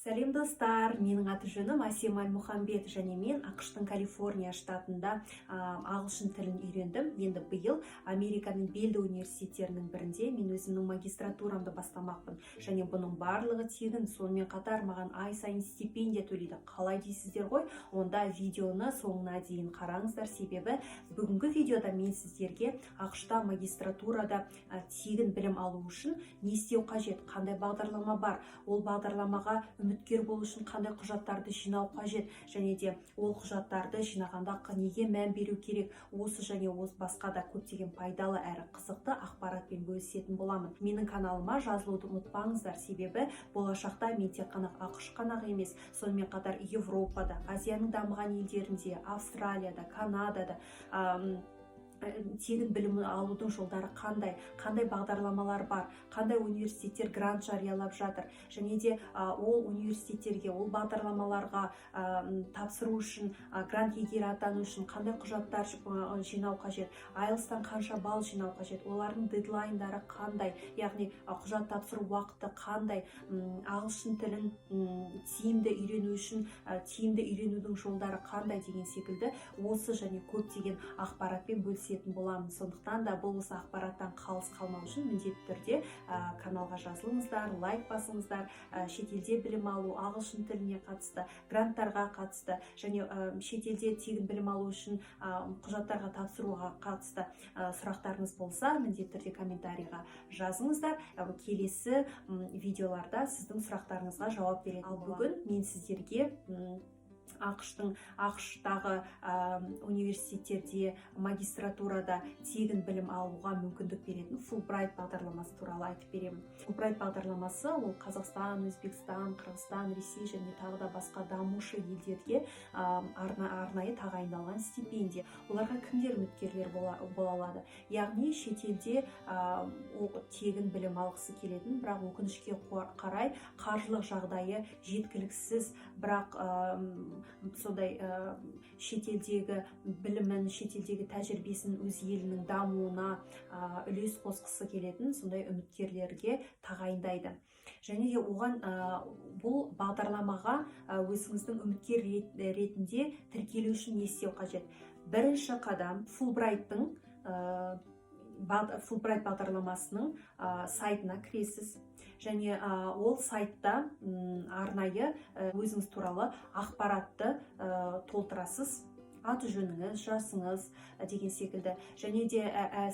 Сәлем, достар! Менің аты жөнім Әсем Әлмұхамбет және мен АҚШ-тың Калифорния штатында ағылшын тілін үйрендім. Енді биыл Американың белді университеттерінің бірінде мен өзімнің магистратурамды бастамақпын және бұның барлығы тегін. Сонымен қатар маған ай сайын стипендия төлейді. Қалай дейсіздер ғой? Онда видеоны соңына дейін қараңыздар, себебі бүгінгі видеода мен сіздерге АҚШ-та магистратурада тегін білім алу үшін не істеу қажет, қандай бағдарлама бар, ол бағдарламаға үміткер болу үшін қандай құжаттарды жинау қажет және де ол құжаттарды жинағанда неге мән беру керек, осы және осы басқа да көптеген пайдалы әрі қызықты ақпаратпен бөлісетін боламын. Менің каналыма жазылуды ұмытпаңыздар, себебі болашақта мен тек қана АҚШ қана емес, сонымен қатар Европада, Азияның дамыған елдерінде, Австралияда, Канадада тегін білім алудың жолдары қандай, қандай бағдарламалар бар, қандай университеттер грант жариялап жатыр және де ол университеттерге, ол бағдарламаларға тапсыру үшін, грант иегері атану үшін қандай құжаттар жинау қажет, IELTS-тан қанша балл жинау қажет, олардың дедлайндары қандай, яғни құжат тапсыру уақыты қандай, ағылшын тілін тиімді үйрену үшін тиімді үйренудің жолдары қандай деген секілді осы және көптеген ақпаратпен бөлісетін боламын. Сондықтан да бұл осы ақпараттан қалыс қалмау үшін міндетті түрде каналға жазылыңыздар, лайк басыңыздар. Шетелде білім алу, ағылшын тіліне қатысты, гранттарға қатысты және шетелде тегін білім алу үшін құжаттарға тапсыруға қатысты сұрақтарыңыз болса, міндетті түрде комментарийға жазыңыздар. Келесі видеоларда сіздің сұрақтарыңызға жауап беретін. Ал бүгін мен сіздерге АҚШ-тағы университеттерде магистратурада тегін білім алуға мүмкіндік беретін Фулбрайт бағдарламасы туралы айтып беремін. Фулбрайт бағдарламасы ол Қазақстан, Өзбекстан, Қырғызстан, Ресей және тағы да басқа дамушы елдерге арнайы тағайындалған стипендия. Оларға кімдер үміткерлер бола алады? Яғни шетелде тегін білім алғысы келетін, бірақ өкінішке қарай қаржылық жағдайы жеткіліксіз, бірақ сондай шетелдегі білімін, шетелдегі тәжірибесін өз елінің дамуына үлес қосқысы келетін сондай үміткерлерге тағайындайды. Және де оған бұл бағдарламаға өзіңіздің үміткер ретінде тіркелу үшін не істеу қажет? Бірінші қадам: Фулбрайт бағдарламасының сайтына кіресіз және ол сайтта арнайы өзіңіз туралы ақпаратты толтырасыз: аты жөніңіз, жасыңыз деген секілді. Және де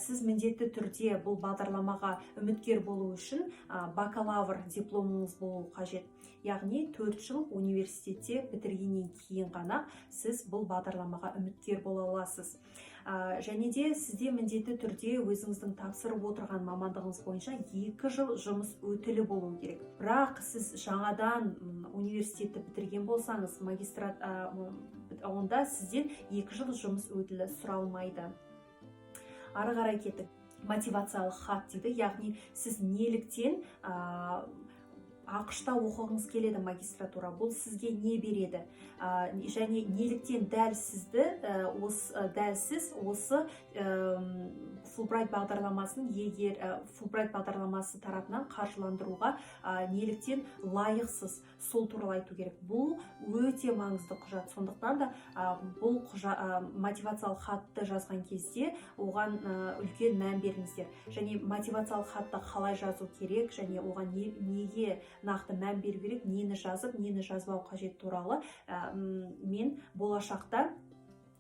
сіз міндетті түрде бұл бағдарламаға үміткер болу үшін бакалавр дипломыңыз болуы қажет, яғни 4 жыл университетте бітіргеннен кейін ғана сіз бұл бағдарламаға үміткер бола аласыз. Және де сізде міндетті түрде өзіңіздің тапсырып отырған мамандығыңыз бойынша 2 жыл жұмыс өтілі болу керек. Бірақ сіз жаңадан университетті бітірген болсаңыз, магистрат, онда сізден 2 жыл жұмыс өтілі сұралмайды. Ары қарай кеттік. Мотивациялық хат дейді, яғни сіз неліктен АҚШ-та оқығыңыз келеді магистратура, бұл сізге не береді және неліктен дәл сізді осы, дәл сіз осы Фулбрайт бағдарламасын егер Фулбрайт бағдарламасы тарапынан қаржыландыруға неліктен лайықсыз, сол туралы айту керек. Бұл өте маңызды құжат. Сондықтан да бұл мотивациялық хатты жазған кезде оған үлкен мән беріңіздер. Және мотивациялық хатты қалай жазу керек және оған неге нақты мән беру керек, нені жазып, нені жазбау қажет туралы мен болашақта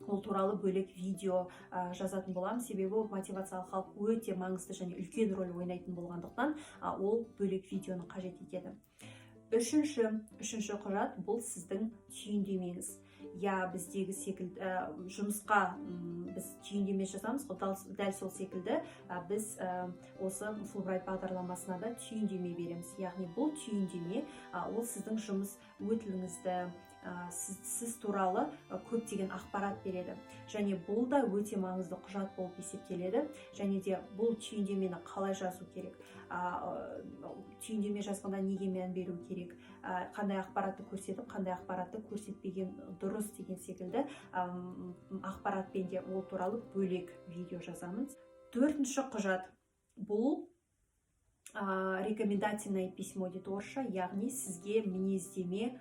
ол туралы бөлек видео жазатын боламын, себебі мотивациялық хат өте маңызды және үлкен рөл ойнайтын болғандықтан, ол бөлек видеоны қажет етеді. Үшінші құжат — бұл сіздің түйіндемеңіз. Иә, біздегі секілді жұмысқа біз түйіндеме жазамыз ғой, дәл сол секілді біз осы Фулбрайт бағдарламасына да түйіндеме береміз. Яғни бұл түйіндеме ол сіздің жұмыс өтіліңізді, сіз туралы көптеген ақпарат береді және бұл да өте маңызды құжат болып есептеледі. Және де бұл түйіндемені қалай жазу керек, түйіндеме жазғанда неге мән беру керек, қандай ақпаратты көрсетіп, қандай ақпаратты көрсетпеген дұрыс деген секілді ақпаратпен де ол туралы бөлек видео жазамын. Төртінші құжат — бұл Рекомендательное письмо дейді орысша, яғни сізге мінездеме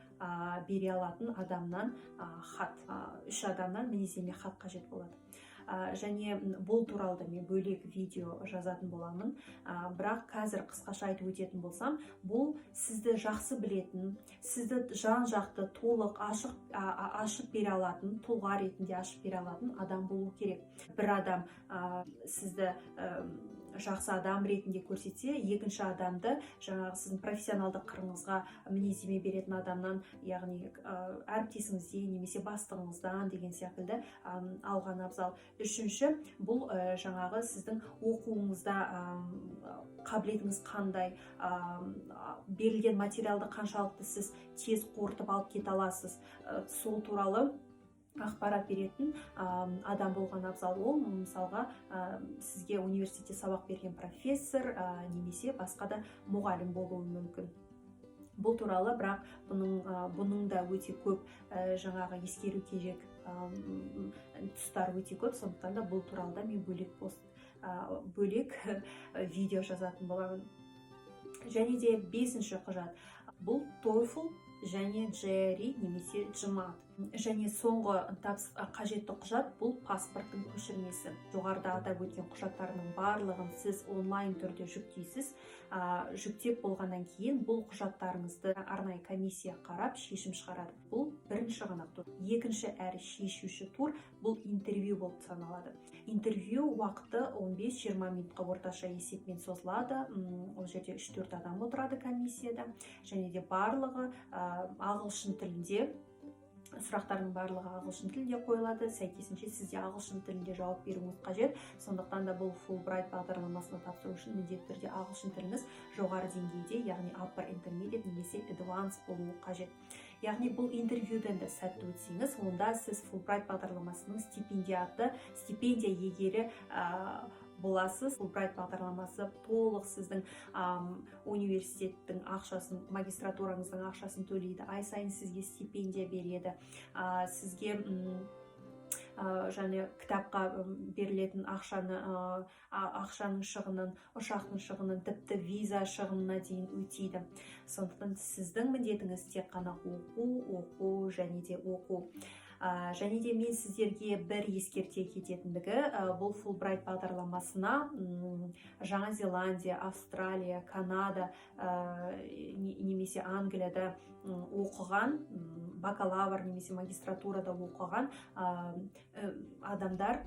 бере алатын адамнан хат. Үш адамнан мінездеме хат қажет болады. Және бұл туралы да мен бөлек видео жазатын боламын. Бірақ қазір қысқаша айтып өтетін болсам, бұл сізді жақсы білетін, сізді жан жақты толық ашық ашып бере алатын, тұлға ретінде ашып бере алатын адам болу керек. Бір адам сізді жақсы адам ретінде көрсетсе, екінші адамды жаңағы сіздің профессионалдық қырыңызға мінездеме беретін адамнан, яғни әріптесіңізден немесе бастығыңыздан деген секілді алған абзал. Үшінші, бұл жаңағы сіздің оқуыңызда қабілетіңіз қандай, берілген материалды қаншалықты сіз тез қорытып алып кете аласыз, сол туралы ақпарат беретін адам болған абзал. Ол, мысалға, сізге университетте сабақ берген профессор немесе басқа да мұғалім болуы мүмкін. Бұл туралы, бірақ бұның да өте көп жаңағы ескеру керек тұстары өте көп, сондықтан да бұл туралы да мен бөлек пост, бөлек видео жазатын боламын. Және де бесінші құжат бұл TOEFL және GRE немесе GMAT. Және соңғы қажетті құжат бұл паспорттың көшірмесі. Жоғарыда атап өткен құжаттардың барлығын сіз онлайн түрде жүктейсіз. Жүктеп болғаннан кейін бұл құжаттарыңызды арнайы комиссия қарап, шешім шығарады. Бұл бірінші ғана тур. Екінші әрі шешуші тур бұл интервью болып саналады. Интервью уақыты 15-20 минутқа орташа есеппен созылады. Ол жерде 3-4 адам отырады комиссияда және де барлығы ағылшын тілінде, сұрақтардың барлығы ағылшын тілінде қойылады. Сәйкесінше, сіз де ағылшын тілінде жауап беруіңіз қажет. Сондықтан да бұл Fulbright бағдарламасына тапсыру үшін міндетті түрде ағылшын тіліңіз жоғары деңгейде, яғни upper intermediate немесе advanced болуы қажет. Яғни бұл интервьюден де сәтті өтсеңіз, онда сіз Fulbright бағдарламасының стипендиаты, стипендия иегері боласыз. Fulbright бағдарламасы толық сіздің университеттің ақшасын, магистратураңыздың ақшасын төлейді, ай сайын сізге стипендия береді, сізге және кітапқа берілетін ақшаны, ақшаның шығынын, ұшақтың шығынын, тіпті виза шығынына дейін өтейді. Сондықтан сіздің міндетіңіз тек қана оқу, оқу және де оқу. Және де мен сіздерге бір ескерте кететіндігі, бұл Fulbright бағдарламасына Жаңа Зеландия, Австралия, Канада немесе Англияда оқыған, бакалавр немесе магистратурада оқыған адамдар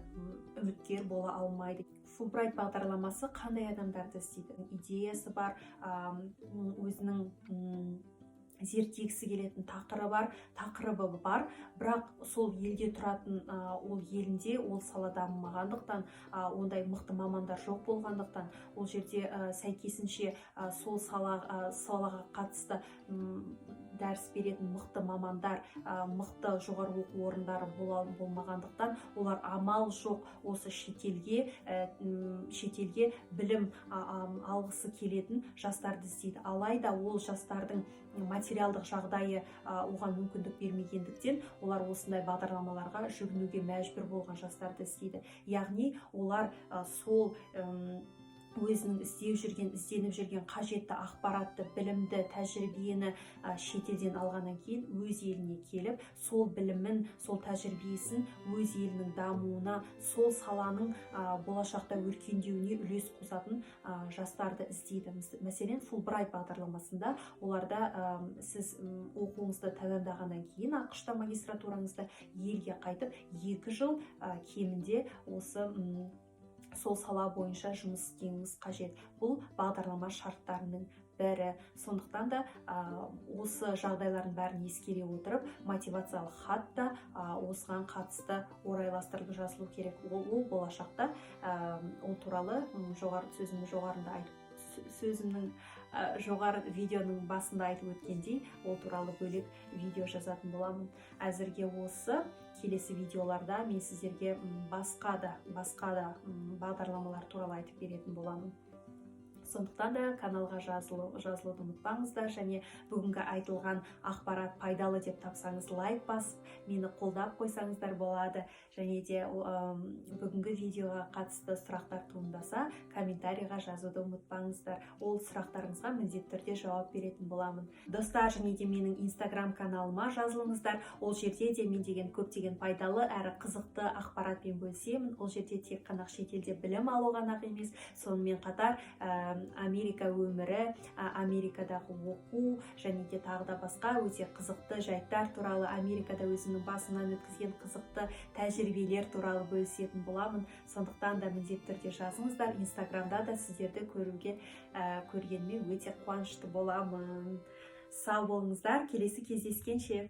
үміткер бола алмайды. Fulbright бағдарламасы қандай адамдарды іздейді? Идеясы бар, өзінің зерттегісі келетін тақырыбы бар, бірақ сол елде тұратын, ол елінде ол сала дамымағандықтан, ондай мықты мамандар жоқ болғандықтан, ол жерде сәйкесінше сол салаға қатысты дәріс беретін мықты мамандар, мықты жоғары оқу орындары болмағандықтан, олар амал жоқ осы шетелге білім алғысы келетін жастарды іздейді. Алайда ол жастардың материалдық жағдайы оған мүмкіндік бермегендіктен, олар осындай бағдарламаларға жүгінуге мәжбүр болған жастарды іздейді. Яғни олар сол өзінің іздеп жүрген, ізденіп жүрген қажетті ақпаратты, білімді, тәжірибені шетелден алғаннан кейін өз еліне келіп, сол білімін, сол тәжірибесін өз елінің дамуына, сол саланың болашақта өркендеуіне үлес қосатын жастарды іздейді. Мәселен, Fulbright бағдарламасында оларда сіз оқуыңызды тәмамдағаннан кейін АҚШ-та магистратураңызды елге қайтып, 2 жыл кемінде осы сол сала бойынша жұмыс істеуіңіз қажет. Бұл бағдарлама шарттарының бірі. Сондықтан да осы жағдайлардың бәрін ескере отырып, мотивациялық хат та осыған қатысты орайластырылып жазылу керек. Ол болашақта ол туралы жоғары сөзімнің жоғарында айтып, сөзімнің жоғары, видеоның басында айтып өткендей, ол туралы бөлек видео жазатын боламын. Әзірге осы. Келесі видеоларда мен сіздерге басқа да бағдарламалар туралы айтып беретін боламын. Сондықтан да каналға жазылуды ұмытпаңыздар және бүгінгі айтылған ақпарат пайдалы деп тапсаңыз, лайк басып, мені қолдап қойсаңыздар болады. Және де бүгінгі видеоға қатысты сұрақтар туындаса, комментарийға жазуды ұмытпаңыздар. Ол сұрақтарыңызға міндетті түрде жауап беретін боламын, достар. Және де менің Инстаграм каналыма жазылыңыздар. Ол жерде де мен деген көптеген пайдалы әрі қызықты ақпаратпен бөлісемін. Ол жерде тек қана шетелде білім алу ғана емес, сонымен қатар Америка өмірі, Америкадағы оқу және де тағы да басқа өте қызықты жайттар туралы, Америкада өзімнің басымнан өткізген қызықты тәжірибелер туралы бөлісетін боламын. Сондықтан да міндетті түрде жазыңыздар. Инстаграмда да сіздерді көргеніме өте қуанышты боламын. Сау болыңыздар, келесі кездескенше!